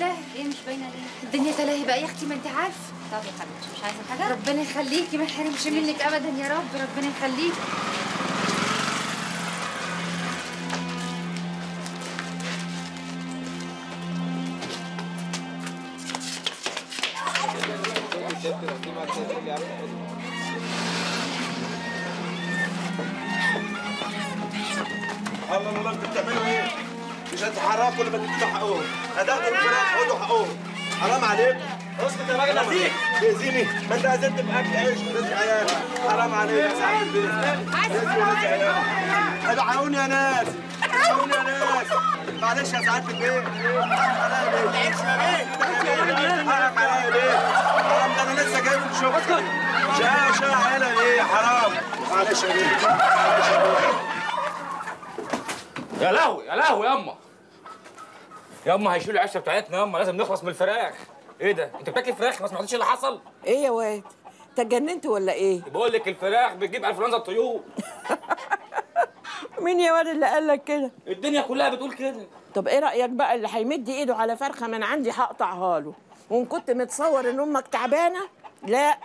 لله. ايه مش باينة ليه؟ الدنيا تلاهي بقى يا اختي، ما انت عارفه. طب يا حبيبتي مش عايزه حاجة؟ ربنا يخليكي، ما يحرمش منك ابدا يا رب، ربنا يخليكي. الله الله، انتوا بتعملوا ايه؟ مش هتتحركوا لما تدوا حقهم، هتاخدوا الفراخ خدوا حقهم، حرام عليكم. اسكت يا راجل، اذيك تاذيني؟ ما انت اذنت باكل عيش ورزق عيالي، حرام عليك يا سعادة البيت. رزق ورزق عيالي، الحقوني يا ناس، الحقوني يا ناس. معلش يا سعادة البيت، حرام عليا ليه؟ تعيش يا بيه، حرام عليا ليه؟ حرام، ده انا لسه جاي من شغل. اسكت. شقاوة شقاوة عيالها ليه؟ حرام. معلش يا بيه، معلش يا بيه. يا لهوي يا لهوي ياما ياما، هيشيلوا العشه بتاعتنا ياما، لازم نخلص من الفراخ. ايه ده؟ انت بتاكل فراخ ما سمعتيش اللي حصل؟ ايه يا واد؟ انت اتجننت ولا ايه؟ بقول لك الفراخ بتجيب انفلونزا الطيور. مين يا واد اللي قال لك كده؟ الدنيا كلها بتقول كده. طب ايه رايك بقى اللي هيمد ايده على فرخة من عندي هقطعها له، وان كنت متصور ان امك تعبانة، لا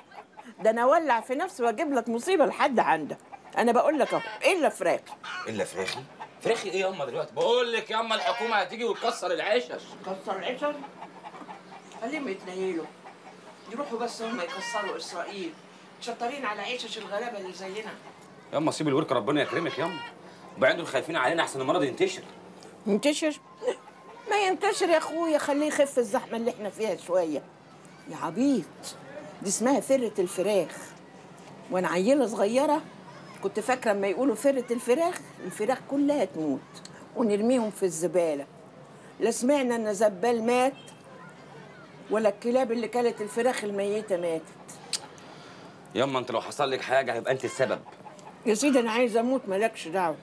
ده انا اولع في نفسي واجيب لك مصيبة لحد عندك. انا بقول لك اهو، الا فراخي. الا فراخي؟ فراخي ايه ياما دلوقتي؟ بقول لك ياما الحكومة هتيجي وتكسر العشش. تكسر العشش؟ خليهم يتنيلوا، يروحوا بس هم يكسروا اسرائيل، شطارين على عشش الغلابة اللي زينا. ياما سيب الورك، ربنا يكرمك ياما. وبعدين دول خايفين علينا احسن المرض ينتشر. ينتشر؟ ما ينتشر يا اخويا، خليه يخف الزحمة اللي احنا فيها شوية. يا عبيط، دي اسمها فره الفراخ. وانا عيله صغيرة كنت فاكره اما يقولوا فره الفراخ، الفراخ كلها تموت ونرميهم في الزبالة. لا سمعنا ان زبال مات ولا الكلاب اللي كلت الفراخ الميتة ماتت. ياما انت لو حصل لك حاجة هيبقى انت السبب. يا سيدي انا عايزه اموت، مالكش دعوه.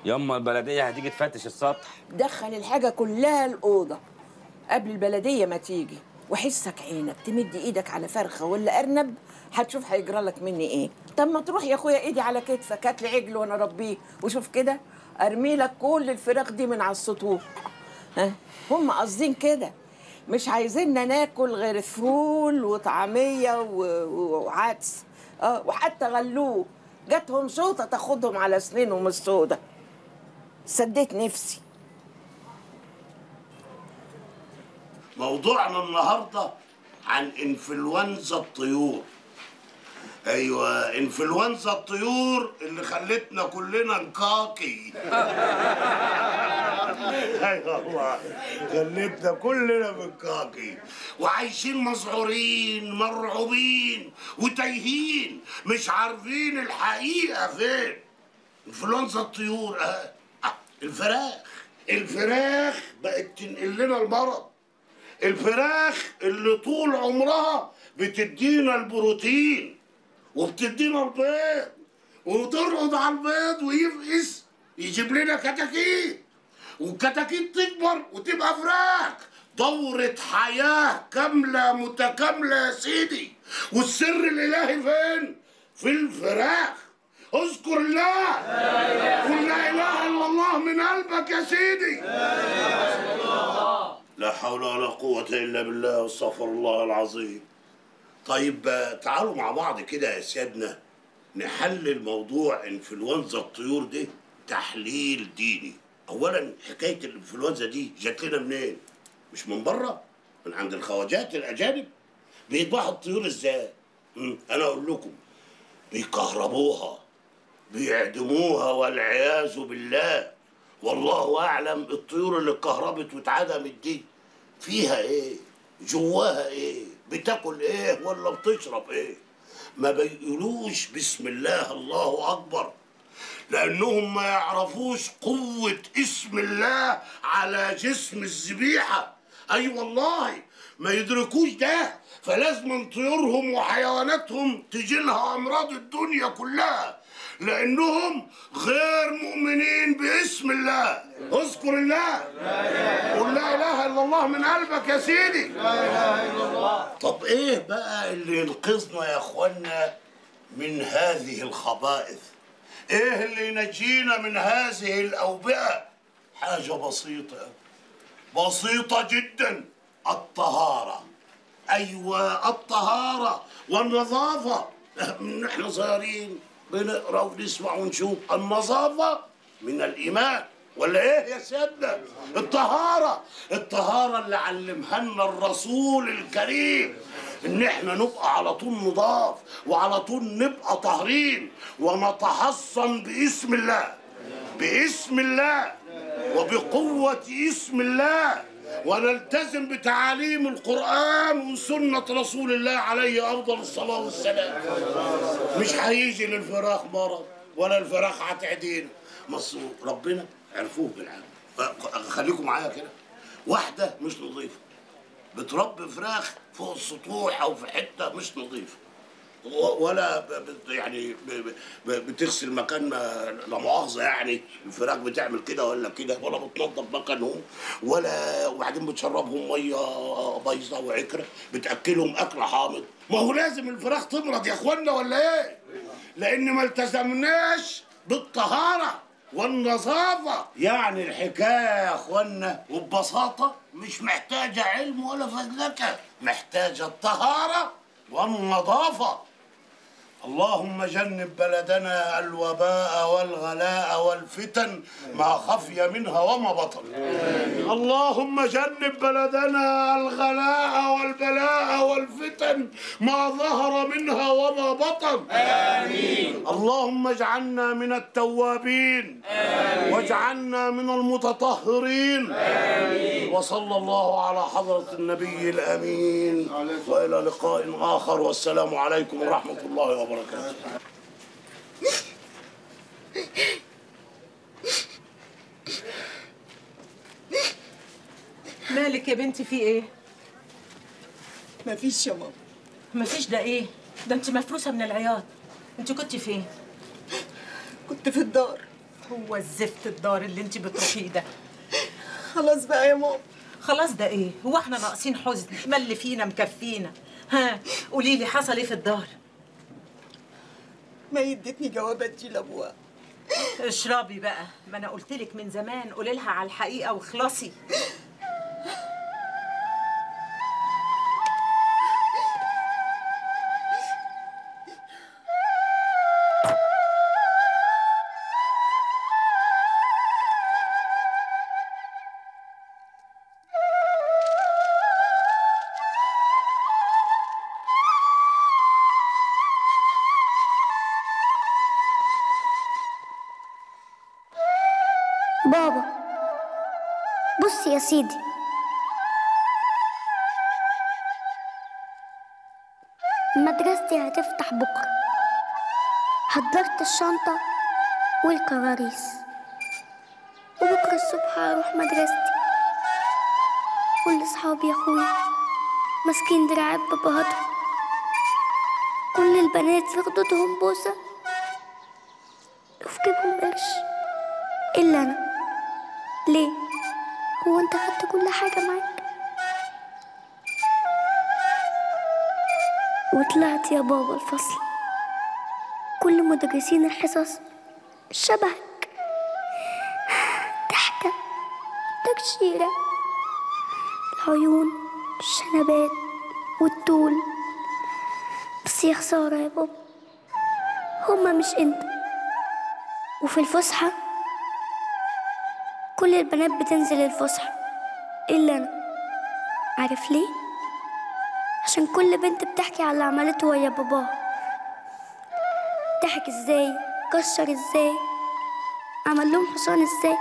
ياما البلدية هتيجي تفتش السطح. دخل الحاجة كلها الاوضة قبل البلدية ما تيجي، وحسك عينك تمد ايدك على فرخة ولا ارنب هتشوف هيجرى لك مني ايه. طب ما تروح يا اخويا ايدي على كتفك، هات لي عجل وانا اربيه، وشوف كده ارمي لك كل الفراخ دي من على السطوح. ها هم قاصدين كده، مش عايزيننا ناكل غير فول وطعميه وعدس، وحتى غلوه جاتهم شوطه تاخدهم على سنينهم السودة. سديت نفسي. موضوعنا النهارده عن انفلونزا الطيور. ايوه، انفلونزا الطيور اللي خلتنا كلنا نكاكي. ايوه والله، خلتنا كلنا بنكاكي وعايشين مذعورين مرعوبين وتايهين، مش عارفين الحقيقة فين. انفلونزا الطيور، الفراخ، الفراخ بقت تنقل لنا المرض. الفراخ اللي طول عمرها بتدينا البروتين وبتدينا البيض، وترقد على البيض ويفقس يجيب لنا كتاكيت، والكتاكيت تكبر وتبقى فراخ. دورة حياة كاملة متكاملة يا سيدي. والسر الإلهي فين؟ في الفراخ. اذكر الله، قل لا إله إلا الله من قلبك يا سيدي. لا حول ولا قوة إلا بالله، واستغفر الله العظيم. طيب تعالوا مع بعض كده يا سيادنا نحلل موضوع انفلونزا الطيور دي تحليل ديني. أولاً حكاية الانفلونزا دي جات لنا منين؟ مش من بره؟ من عند الخواجات الأجانب. بيذبحوا الطيور إزاي؟ أنا أقول لكم، بيكهربوها، بيعدموها والعياذ بالله. والله أعلم الطيور اللي اتكهربت واتعدمت دي فيها إيه؟ جواها إيه؟ بتاكل إيه ولا بتشرب إيه؟ ما بيقولوش بسم الله الله أكبر، لأنهم ما يعرفوش قوة اسم الله على جسم الذبيحة. أي والله ما يدركوش ده، فلازم طيورهم وحيواناتهم تجي لها أمراض الدنيا كلها، لأنهم غير مؤمنين باسم الله. اذكر الله، قل لا إله إلا الله من قلبك يا سيدي. لا إله إلا الله. طب إيه بقى اللي ينقذنا يا إخوانا من هذه الخبائث؟ إيه اللي ينجينا من هذه الأوبئة؟ حاجة بسيطة، بسيطة جدا. الطهارة. ايوه الطهارة والنظافة. من احنا صغيرين بنقرا ونسمع ونشوف النظافة من الايمان، ولا ايه يا سيادنا؟ الطهارة، الطهارة اللي علمها لنا الرسول الكريم، ان احنا نبقى على طول نضاف وعلى طول نبقى طاهرين ونتحصن باسم الله، باسم الله وبقوة اسم الله، ونلتزم بتعاليم القرآن وسنة رسول الله عليه أفضل الصلاة والسلام. مش هيجي للفراخ مرض ولا الفراخ هتعدينا. مصر ربنا عرفوه بالعام. خليكم معايا كده. واحدة مش نظيفة بتربي فراخ فوق السطوح أو في حتة مش نظيفة، ولا يعني بتغسل مكان ما لا مؤاخذة يعني الفراخ بتعمل كده ولا كده، ولا بتنظف مكانهم، ولا وبعدين بتشربهم مية بايظة وعكره، بتاكلهم اكل حامض. ما هو لازم الفراخ تمرض يا اخوانا ولا ايه؟ لان ما التزمناش بالطهارة والنظافة. يعني الحكاية يا اخوانا وببساطة مش محتاجه علم ولا فزلكه، محتاجه الطهارة والنظافة. اللهم جنب بلدنا الوباء والغلاء والفتن ما خفي منها وما بطن. اللهم جنب بلدنا الغلاء والبلاء والفتن ما ظهر منها وما بطن. آمين. اللهم اجعلنا من التوابين. آمين. واجعلنا من المتطهرين. آمين. وصلى الله على حضرة النبي الأمين، وإلى لقاء آخر، والسلام عليكم ورحمة الله وبركاته. مالك يا بنتي، في ايه؟ مفيش يا ماما. مفيش ده ايه؟ ده انت مفروسه من العياط. انت كنت فين؟ كنت في الدار. هو الزفت الدار اللي انت بتروحيه ده. خلاص بقى يا ماما. خلاص ده ايه؟ هو احنا ناقصين حزن؟ ما اللي فينا مكفينا. ها قولي لي حصل ايه في الدار؟ ما ادتني جواب ادي لابوها. اشربي بقى، ما انا قلت لك من زمان قولي لها على الحقيقة واخلصي. بابا بص يا سيدي، مدرستي هتفتح بكرة. حضرت الشنطة والكراريس، وبكرة الصبح هروح مدرستي. كل أصحابي يا أخويا ماسكين دراعات باباهاتهم، كل البنات في خدودهم بوسة وفي جيبهم قرش، إلا أنا. ليه؟ هو أنت خدت كل حاجة معاك؟ وطلعت يا بابا الفصل، كل مدرسين الحصص شبهك، ضحكة، تكشيرة، العيون، الشنبات والطول. بس يا خسارة يا بابا، هما مش انت. وفي الفسحة كل البنات بتنزل الفسحة إلا أنا. عارف ليه؟ عشان كل بنت بتحكي على اللي عملته ويا باباها. ضحك ازاي، كشر ازاي، عمل لهم حصان ازاي.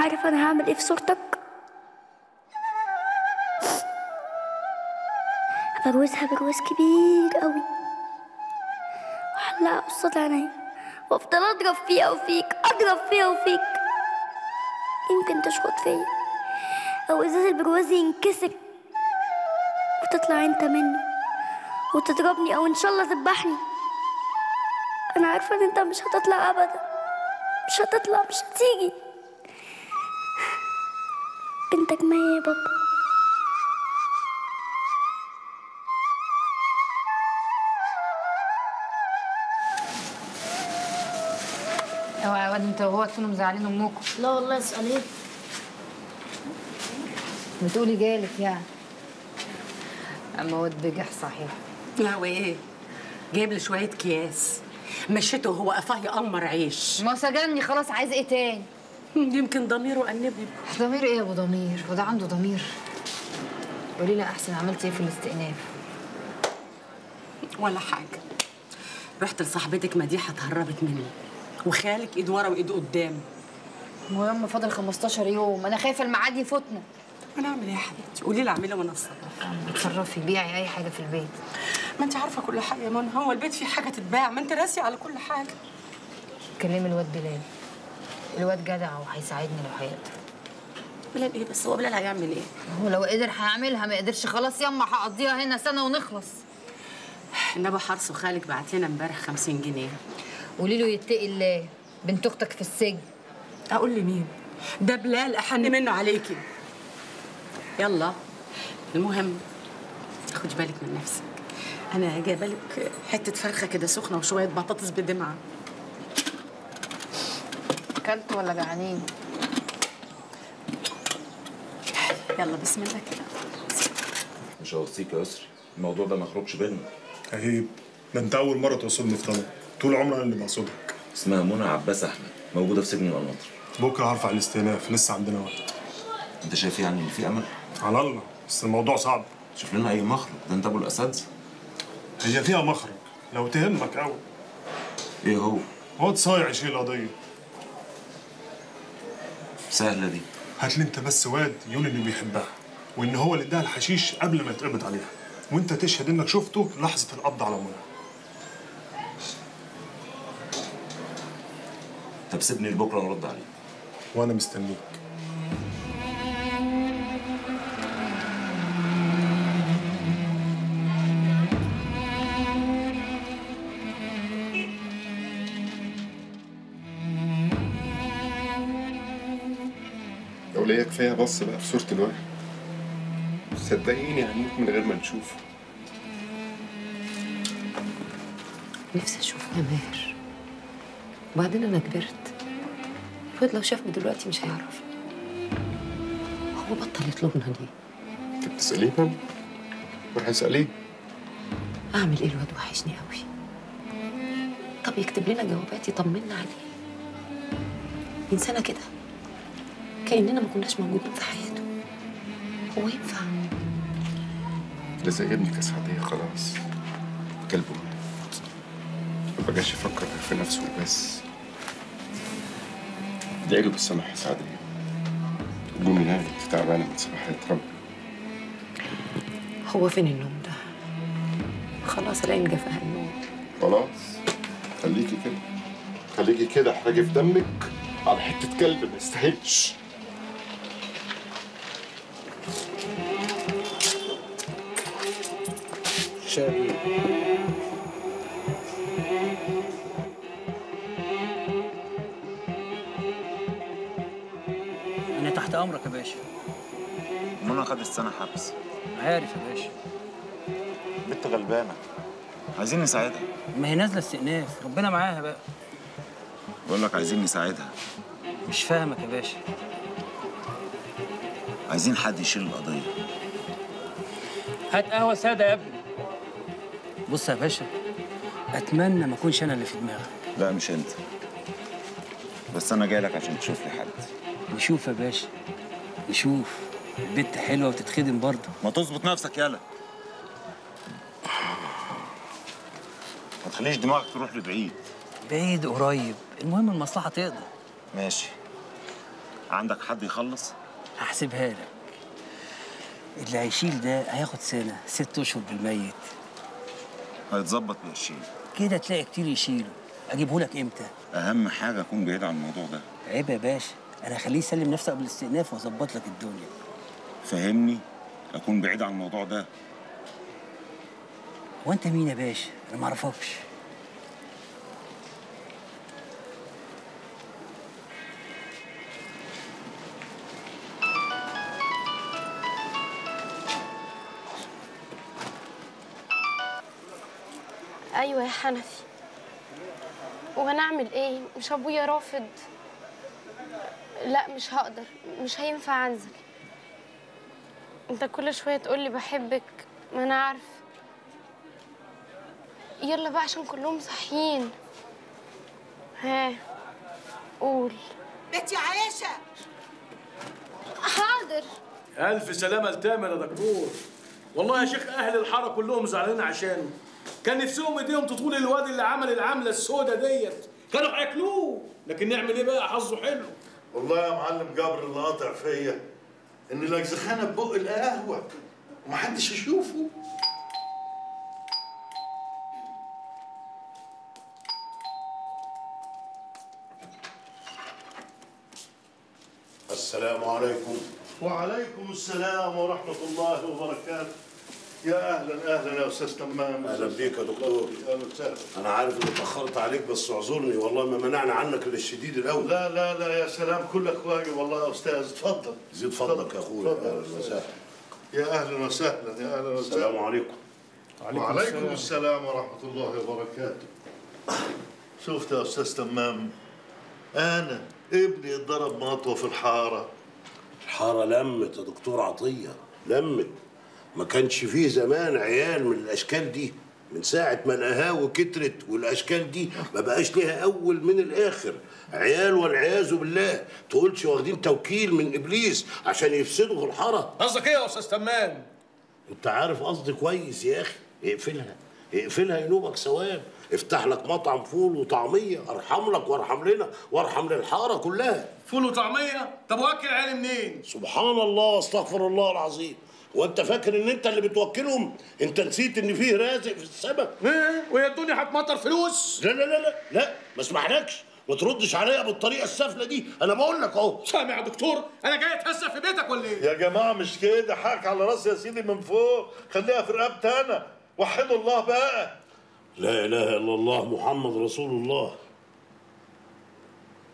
عارف انا هعمل ايه في صورتك؟ هبروزها برواز كبير قوي، وأعلقها قصاد عيني، وافضل اضرب فيها وفيك، اضرب فيها وفيك. يمكن تشخط فيا او ازاز البرواز ينكسر وتطلع انت منه وتضربني، او ان شاء الله تذبحني. انا عارفه ان انت مش هتطلع ابدا، مش هتطلع، مش هتيجي. بنتك مي يا بابا. اوعى يا واد انت وهو تكونوا مزعلين امكم. لا والله اسال ايه؟ بتقولي جالك يعني؟ اما واد بجح صحيح. لا وايه؟ جايب لي شوية اكياس مشيته وهو قفاه يقمر عيش. ما سجني خلاص، عايز ايه تاني؟ يمكن ضميره أنبني. ضمير ايه يا ابو ضمير؟ هو ده عنده ضمير؟ قولي لي احسن، عملت ايه في الاستئناف؟ ولا حاجة. رحت لصاحبتك مديحه اتهربت مني، وخالك ايد ورا وايد قدام. المهم فاضل 15 يوم، انا خايفة الميعاد يفوتنا. انا اعمل ايه يا حبيبتي؟ قولي لي اعمله وانا اتصرف. اتصرفي، بيعي اي حاجة في البيت. ما انت عارفه كل حاجة يا منى، هو البيت فيه حاجة تتباع؟ ما انت راسي على كل حاجة. كلمي الواد بلال، الواد جدع وهيساعدني لو هيقدر. بلال ايه بس؟ هو بلال هيعمل ايه؟ هو لو قدر هيعملها، ما قدرش خلاص يما هقضيها هنا سنة ونخلص. النبي حرصه خالك بعت لنا امبارح 50 جنيه. قولي له يتقي الله، بنت اختك في السجن. اقول لمين؟ ده بلال احن منه عليكي. يلا المهم خدي بالك من نفسك، انا جايبه لك حتة فرخة كده سخنة وشوية بطاطس بدمعه. اكلت ولا جعانين؟ يلا بسم الله كده. مش هوصيك يا يسري، الموضوع ده ما يخرجش بينا. عيب، ده انت اول مرة توصلني في طلب، طول عمري انا اللي بقصدك. اسمها منى عباس احمد، موجودة في سجن القناطر. بكره هرفع الاستئناف، لسه عندنا وقت. انت شايف يعني ان في امل؟ على الله، بس الموضوع صعب. شوف لنا اي مخرج، ده انت ابو الاساتذة. هي فيها مخرج لو تهمك قوي. ايه هو؟ هو صايع يشيل القضية. سهلة دي. هات لي انت بس واد يقول انه بيحبها وان هو اللي اداها الحشيش قبل ما يتقبض عليها، وانت تشهد انك شفته لحظة القبض على منى. طب سيبني لبكرة ونرد عليك. وانا مستنيك. لو كفاية بص بقى في صوره الواحد، صدقيني هنموت من غير ما نشوفه. نفسي اشوفه يا ماهر، وبعدين انا كبرت، الواد لو شافني دلوقتي مش هيعرفني. هو بطل يطلبنا ليه؟ انت بتسأليه انا؟ روحي اسأليه. اعمل ايه؟ الواد وحشني قوي. طب يكتب لنا جوابات يطمنا عليه. انسانه كده كأننا ما كناش موجودين في حياته. هو ينفع؟ ده زي ابنك يا سعدية، خلاص كلبه مات، ما بقاش يفكر غير في نفسه وبس. ادعي له بالسماح يا سعدية. قومي نامي، انت تعبانة من صباحية ربي. هو فين النوم ده؟ خلاص العين جفاها النوم. خلاص خليكي كده، خليكي كده، احرجي في دمك على حتة كلب ما يستاهلش. شابي أنا تحت أمرك يا باشا. منى خدت سنة حبس. عارف يا باشا. بنت غلبانة، عايزين نساعدها. ما هي نازلة استئناف، ربنا معاها بقى. بقول لك عايزين نساعدها. مش فاهمك يا باشا. عايزين حد يشيل القضية. هات قهوة سادة يا ابني. بص يا باشا، أتمنى ما أكونش أنا اللي في دماغك. لا مش أنت، بس أنا جاي لك عشان تشوف لي حد. نشوف يا باشا، نشوف. البت حلوة وتتخدم برضه. ما تظبط نفسك يالا. ما تخليش دماغك تروح لبعيد. بعيد قريب، المهم المصلحة تقدر. ماشي. عندك حد يخلص؟ هحسبها لك. اللي هيشيل ده هياخد سنة، 6 أشهر بالميت. هيتظبط بقرشين. كده تلاقي كتير يشيله. أجيبهولك إمتى؟ أهم حاجة أكون بعيد عن الموضوع ده. عيب يا باشا، أنا هخليه يسلم نفسه قبل الاستئناف وأظبط لك الدنيا. فهمني؟ أكون بعيد عن الموضوع ده. هو أنت مين يا باشا؟ أنا معرفكش. ايوه يا حنفي، وهنعمل ايه؟ مش ابويا رافض؟ لا مش هقدر، مش هينفع انزل. انت كل شوية تقولي بحبك، ما انا عارفه. يلا بقى عشان كلهم صاحيين. ها قول. بنتي يا عايشه. حاضر. الف سلامه لتامر يا دكتور. والله يا شيخ اهل الحارة كلهم زعلانين عشانه، كان نفسهم ايديهم تطول الواد اللي عمل العملة السودة ديت، كانوا هياكلوه، لكن نعمل ايه بقى، حظه حلو. والله يا معلم جابر اللي قاطع فيا ان الاجزخانه ببق القهوة ومحدش يشوفه. السلام عليكم. وعليكم السلام ورحمة الله وبركاته. يا أهلا أهلا يا أستاذ تمام. أهلا بيك يا دكتور. أهلا وسهلا. أنا عارف إني اتأخرت عليك بس اعذرني، والله ما منعنا عنك إلا الشديد الأول. لا لا لا يا سلام، كلك واجب والله يا أستاذ. اتفضل. زيد فضلك يا أخويا. أهلا وسهلا. يا أهلا وسهلا يا أهلا وسهلا. السلام عليكم. وعليكم السلام ورحمة الله وبركاته. شفت يا أستاذ تمام، أنا ابني اتضرب مطوة في الحارة. الحارة لمت يا دكتور عطية، لمت. ما كانش فيه زمان عيال من الأشكال دي، من ساعة ما القهاوي كترت والأشكال دي ما بقاش ليها أول من الآخر، عيال والعياذ بالله، تقولش واخدين توكيل من إبليس عشان يفسدوا في الحارة. قصدك إيه يا أستاذ تمام؟ أنت عارف قصدي كويس يا أخي، اقفلها، اقفلها ينوبك ثواب، افتح لك مطعم فول وطعمية، أرحم لك وارحم لنا وارحم للحارة كلها. فول وطعمية؟ طب وأكل عيالي منين؟ سبحان الله واستغفر الله العظيم. وانت فاكر ان انت اللي بتوكلهم؟ انت نسيت ان فيه رازق في السماء. ايه وهي الدنيا هتمطر فلوس؟ لا لا لا لا لا، ما اسمحلكش، ما تردش عليا بالطريقة السافله دي، انا بقول لك اهو. سامع يا دكتور؟ انا جاي اتهزق في بيتك ولا ايه؟ يا جماعة مش كده، حقك على راسي يا سيدي من فوق، خليها في رقبتي انا، وحدوا الله بقى. لا اله الا الله محمد رسول الله.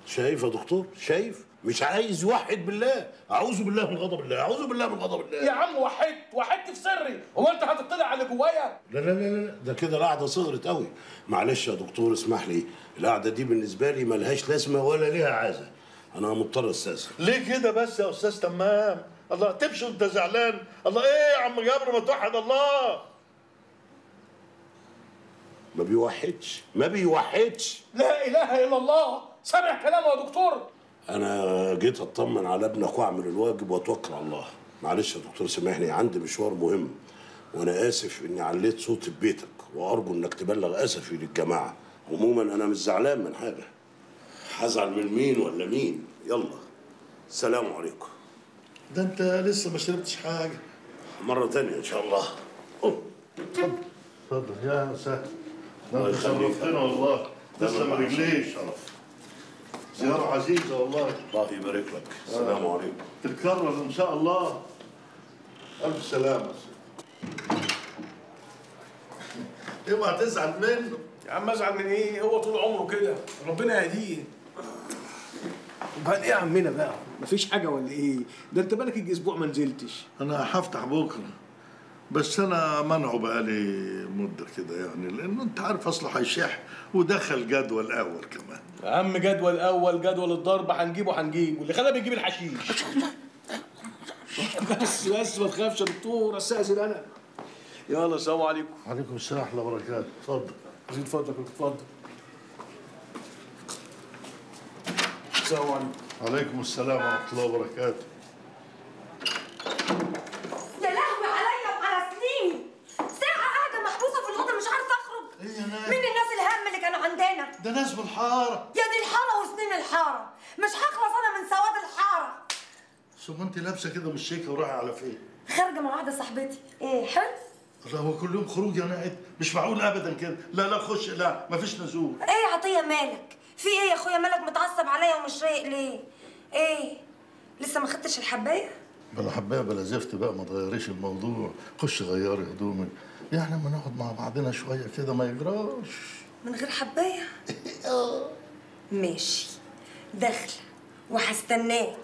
شايف يا دكتور؟ شايف؟ مش عايز يوحد بالله، اعوذ بالله من غضب الله، اعوذ بالله من غضب الله. يا عم وحدت، وحدت في سري، هو انت هتطلع على اللي جوايا؟ لا لا لا لا، ده كده القعدة صغرت قوي. معلش يا دكتور اسمح لي، القعدة دي بالنسبة لي ملهاش لازمه ولا ليها عازة. انا مضطر استاذن. ليه كده بس يا استاذ تمام؟ الله تمشي وانت زعلان، الله ايه يا عم جابر ما توحد الله. ما بيوحدش، ما بيوحدش. لا اله الا الله، سامع كلامه يا دكتور؟ أنا جيت أطمن على ابنك وأعمل الواجب وأتوكل على الله. معلش يا دكتور سامحني، عندي مشوار مهم، وأنا آسف إني عليت صوتي في بيتك، وأرجو إنك تبلغ أسفي للجماعة. عموماً أنا مش زعلان من حاجة. هزعل من مين ولا مين؟ يلا سلام عليكم. ده أنت لسه ما شربتش حاجة. مرة تانية إن شاء الله. اتفضل اتفضل يا سهل. ده أنت شرفتنا والله. تسلم رجليك. شرف. زيارة عزيزة والله. الله يبارك لك. السلام عليكم. تتكرر إن شاء الله. ألف سلامة. اوعى تزعل منه. يا عم أزعل من إيه؟ هو طول عمره كده، ربنا يهديه. وبعدين إيه يا عمنا بقى؟ مفيش حاجة ولا إيه؟ ده أنت بالك يجي أسبوع ما نزلتش. أنا هفتح بكرة، بس أنا منعه بقالي مدة كده يعني، لأنه أنت عارف أصله هيشح ودخل جدول أول كمان. يا عم جدول أول، جدول الضرب هنجيبه هنجيبه، واللي خلاه بيجيب الحشيش. بس بس ما تخافش يا دكتور، أستأذن أنا. يلا السلام عليكم. وعليكم السلام ورحمة الله وبركاته، اتفضل. زيد فضلك، اتفضل. السلام عليكم. وعليكم السلام ورحمة الله وبركاته. يا لهوي عليا وعلى سنيني، ساعة قاعدة محبوسة في الأوضة مش عارفة أخرج. إيه يا ناس؟ مين الناس الهم اللي كانوا عندنا؟ ده ناس من الحارة. يا دي الحارة وسنين الحارة، مش هخلص أنا من سواد الحارة. ثم أنت لابسة كده مش شيكة ورايحة على فين؟ خارجة مع واحدة صاحبتي. إيه حلو؟ لا هو كل يوم خروج يا ناقد، مش معقول أبدا كده. لا لا خش، لا مفيش نزول. إيه يا عطية مالك؟ في إيه يا أخويا مالك متعصب عليا ومش رايق ليه؟ إيه؟ لسه ما خدتش الحباية؟ بلا حبايه بلا زفت بقى، ما تغيريش الموضوع، خش غيري هدومك، يعني اما نقعد مع بعضنا شوية كده ما يجراش. من غير حبايه؟ ماشي، داخله وهستناك.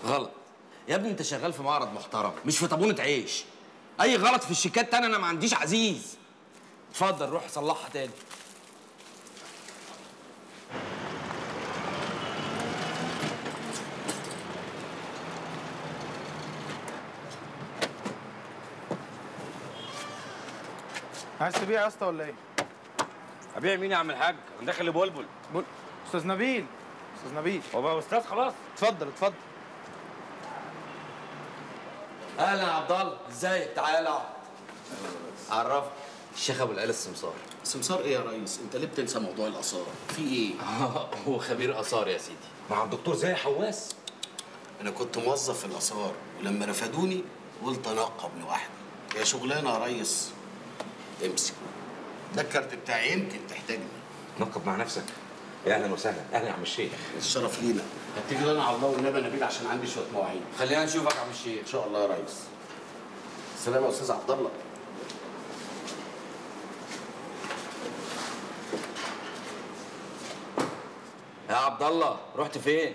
غلط يا ابني، انت شغال في معرض محترم مش في طابونه عيش. اي غلط في الشيكات تاني انا ما عنديش عزيز. اتفضل روح صلحها تاني. عايز تبيع يا اسطى ولا ايه؟ ابيع مين يا عم الحاج؟ انا داخل لبلبل. استاذ نبيل، استاذ نبيل. هو بقى استاذ خلاص؟ اتفضل اتفضل. اهلا يا عبد الله، ازيك؟ تعالى اقعد. عرفك الشيخ ابو العلا السمسار. سمسار ايه يا ريس؟ انت ليه بتنسى موضوع الاثار؟ في ايه؟ هو خبير اثار يا سيدي مع الدكتور زي حواس. انا كنت موظف في الاثار ولما رفدوني قلت انقب لوحدي. يا شغلانة يا ريس. امسك ده الكارت بتاعي، يمكن تحتاجني. تنقب مع نفسك. يا اهلا وسهلا. اهلا يا عم الشيخ. الشرف لينا. هتيجي لنا على الله والنبي نبيل عشان عندي شوية مواعيد. خلينا نشوفك يا عم الشيخ ان شاء الله يا ريس. سلام يا استاذ عبد الله. يا عبد الله رحت فين؟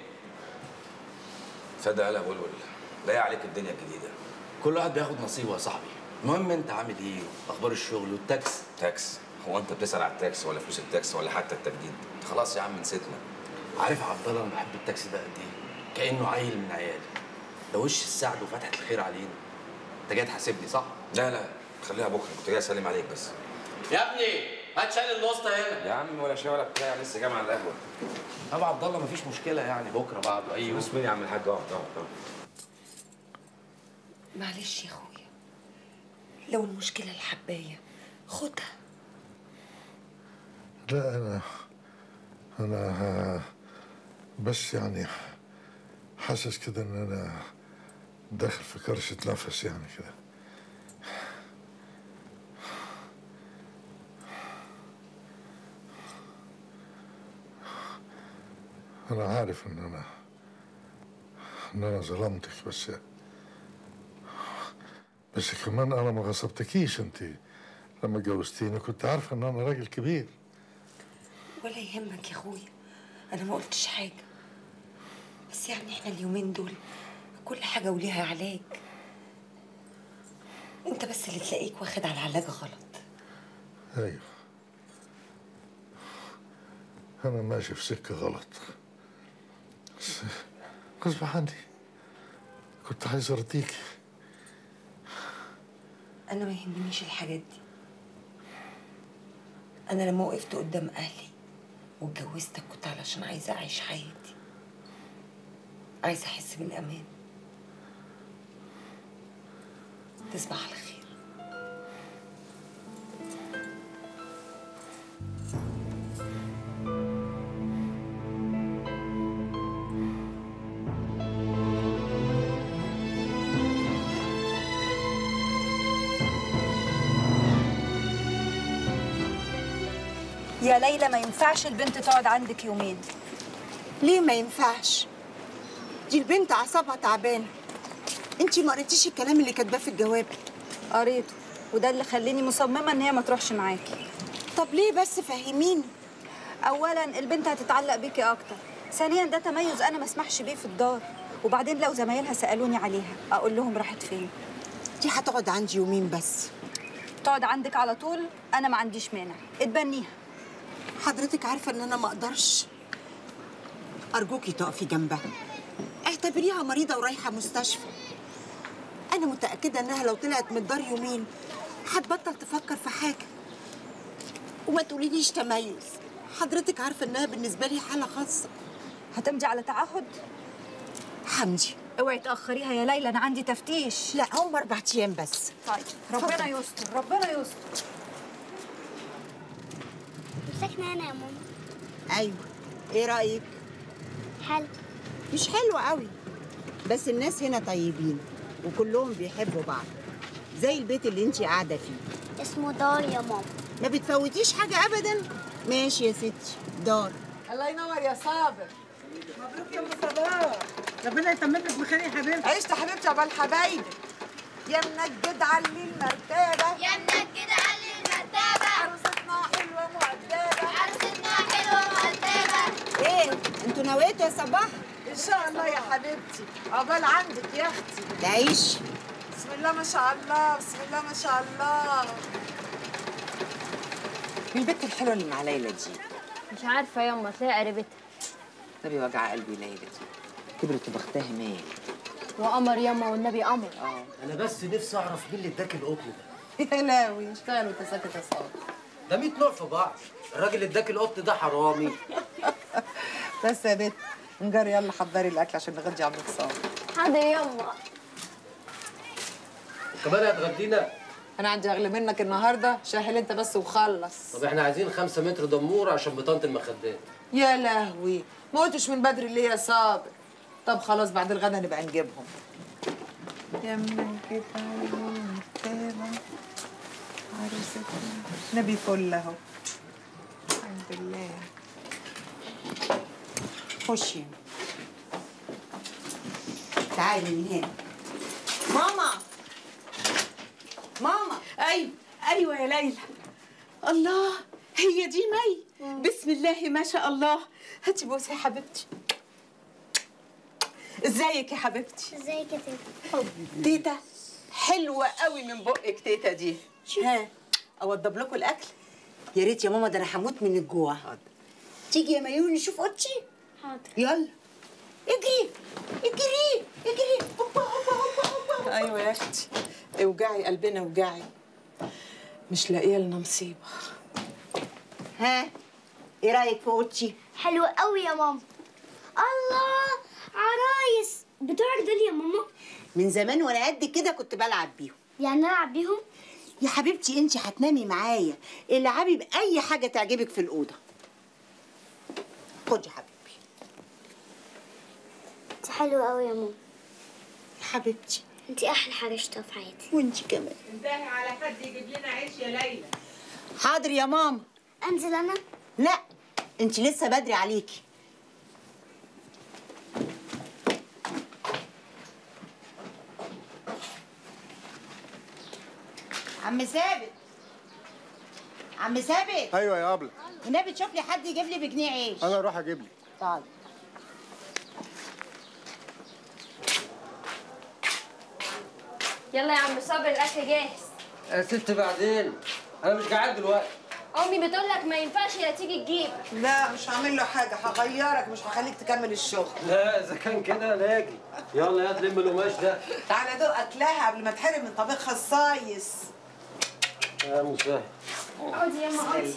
صدق يا بلبل، لاقي عليك الدنيا الجديدة. كل واحد بياخد نصيبه يا صاحبي. المهم انت عامل ايه؟ اخبار الشغل والتاكس؟ تاكس؟ هو انت بتسال على التاكس ولا فلوس التاكس ولا حتى التجديد؟ خلاص يا عم نسيتنا. عارف يا عبد الله انا بحب التاكسي ده قد ايه؟ كانه عيل من عيالي. ده وش السعد وفتحة الخير علينا. انت جاي تحاسبني صح؟ لا لا خليها بكره، كنت جاي اسلم عليك بس. يا ابني هات شاي الوسطى هنا. يا عم ولا شاي ولا بتاع، لسه جاي على القهوة. طب عبد الله مفيش مشكلة يعني، بكره بعده اي يوم. فلوس مين يا عم الحاج؟ اقعد اقعد. معلش يا اخويا، لو المشكلة الحبايه خدها. لا انا بس يعني حاسس كده ان انا داخل في كرشة نفس يعني كده. انا عارف ان انا ظلمتك، بس كمان انا ما غصبتكيش. انت لما اتجوزتيني كنت عارفه ان انا راجل كبير. ولا يهمك يا اخويا، انا ما قلتش حاجة، بس يعني احنا اليومين دول كل حاجة وليها علاج. انت بس اللي تلاقيك واخد على العلاج غلط. ايوه انا ماشي في سكة غلط، بس غصب عني كنت عايز ارضيكي. انا ما يهمنيش الحاجات دي. انا لما وقفت قدام اهلي واتجوزتك كنت علشان عايزه اعيش حياتي، عايزه احس بالامان. تصبح على خير. يا ليلى ما ينفعش البنت تقعد عندك يومين. ليه ما ينفعش؟ دي البنت اعصابها تعبانة. انتي ما قريتيش الكلام اللي كاتباه في الجواب؟ قريته، وده اللي خليني مصممه ان هي ما تروحش معاكي. طب ليه بس فهميني؟ اولا البنت هتتعلق بيكي اكتر، ثانيا ده تميز انا ما اسمحش بيه في الدار، وبعدين لو زمايلها سالوني عليها اقول لهم راحت فين؟ دي هتقعد عندي يومين بس. تقعد عندك على طول؟ انا ما عنديش مانع، اتبنيها. حضرتك عارفه ان انا ما اقدرش. ارجوكي تقفي جنبها، اعتبريها مريضه ورايحه مستشفى. انا متاكدة انها لو طلعت من الدار يومين هتبطل تفكر في حاجة. وما تقوليليش تميز، حضرتك عارفه انها بالنسبة لي حاله خاصة. هتمضي على تعهد؟ حمدي اوعي تاخريها يا ليلى، انا عندي تفتيش. لا هم 4 ايام بس. طيب ربنا يستر، ربنا يستر. ساكنة هنا يا ماما؟ ايوه. ايه رايك؟ حلو. مش حلو قوي، بس الناس هنا طيبين وكلهم بيحبوا بعض، زي البيت اللي انتي قاعدة فيه. اسمه دار يا ماما. ما بتفوتيش حاجة ابدا. ماشي يا ستي، دار. الله ينور يا صابر. مبروك يا ام صباح، ربنا يتمم لك بخير يا حبيبتي. عشت يا حبيبتي عقبال حبايبك. يا منجد علي المرتبة، يا منجد علي المرتبة، عروستنا حلوة مؤدبة، عروستنا حلوة مؤدبة. ايه انتوا نويتوا يا صباح؟ ان شاء الله يا حبيبتي، عقبال عندك يا اختي. تعيش. بسم الله ما شاء الله، بسم الله ما شاء الله. مين البنت الحلوة اللي مع ليلى دي؟ مش عارفه ياما، تلاقي قريبتها. نبي وجع قلبي ليلى دي، كبرت وبختها مال. وقمر ياما والنبي قمر. انا بس نفسي اعرف مين اللي اداك القطن ده. يا لاوي اشتغل وانت ساكت يا صابر. ده 100 نوع في بعض، الراجل اللي اداك القطن ده حرامي. بس يا بت نجري، يلا حضري الاكل عشان نغدي عمك صابر. حاضر ياما. كمان هتغدينا؟ انا عندي اغلى منك النهارده، شهل انت بس وخلص. طب احنا عايزين 5 متر دمور عشان بطانه المخدات. يا لهوي، ما قلتش من بدري ليه يا صابر؟ طب خلاص بعد الغدا نبقى نجيبهم. يا من كده عروستنا نبي فل اهو. الحمد لله. خشي تعالي من هنا. ماما ماما. ايوه ايوه يا ليلى. الله، هي دي مي. بسم الله ما شاء الله. هاتي بوسه يا حبيبتي. ازيك يا حبيبتي؟ ازيك يا تيتا؟ تيتا حلوة قوي من بقك تيتا دي. ها اوضب لكم الاكل؟ يا ريت يا ماما، ده انا هموت من الجوع. تيجي يا ميون نشوف اوضتي؟ حاضر. يلا اجري اجري اجري. هوبا هوبا هوبا هوبا. ايوه يا اختي، اوجعي قلبنا اوجعي، مش لاقيه لنا مصيبة. ها ايه رايك في اوضتي؟ حلوة قوي يا ماما. الله، عرايس بتوعك دول يا ماما؟ من زمان وانا قد كده كنت بلعب بيهم. يعني العب بيهم؟ يا حبيبتي انت هتنامي معايا، العبي باي حاجة تعجبك في الاوضة. خدي يا حبيبي. انت حلوة قوي يا ماما. يا حبيبتي انت احلى حاجة شفتها في حياتي. وانت كمان. انتهي على حد يجيب لنا عيش يا ليلى. حاضر يا ماما. انزل انا؟ لا انت لسه بدري عليكي. عم ثابت، عم ثابت. ايوه يا ابله. والنبي تشوف لي حد يجيب لي بجنيه عيش. انا اروح اجيب لك. طيب. يلا يا عم صابر الاكل جاهز. يا ست بعدين، انا مش جعان دلوقتي. امي بتقول لك ما ينفعش يا تيجي تجيب. لا مش هعمل له حاجة، هغيرك مش هخليك تكمل الشغل. لا اذا كان كده انا اجي. يلا يا تلم القماش ده. تعالى دوق اكلها قبل ما تحرم من طبيخها الصايص. يا مسهل. اقعدي يا ماما اقعدي.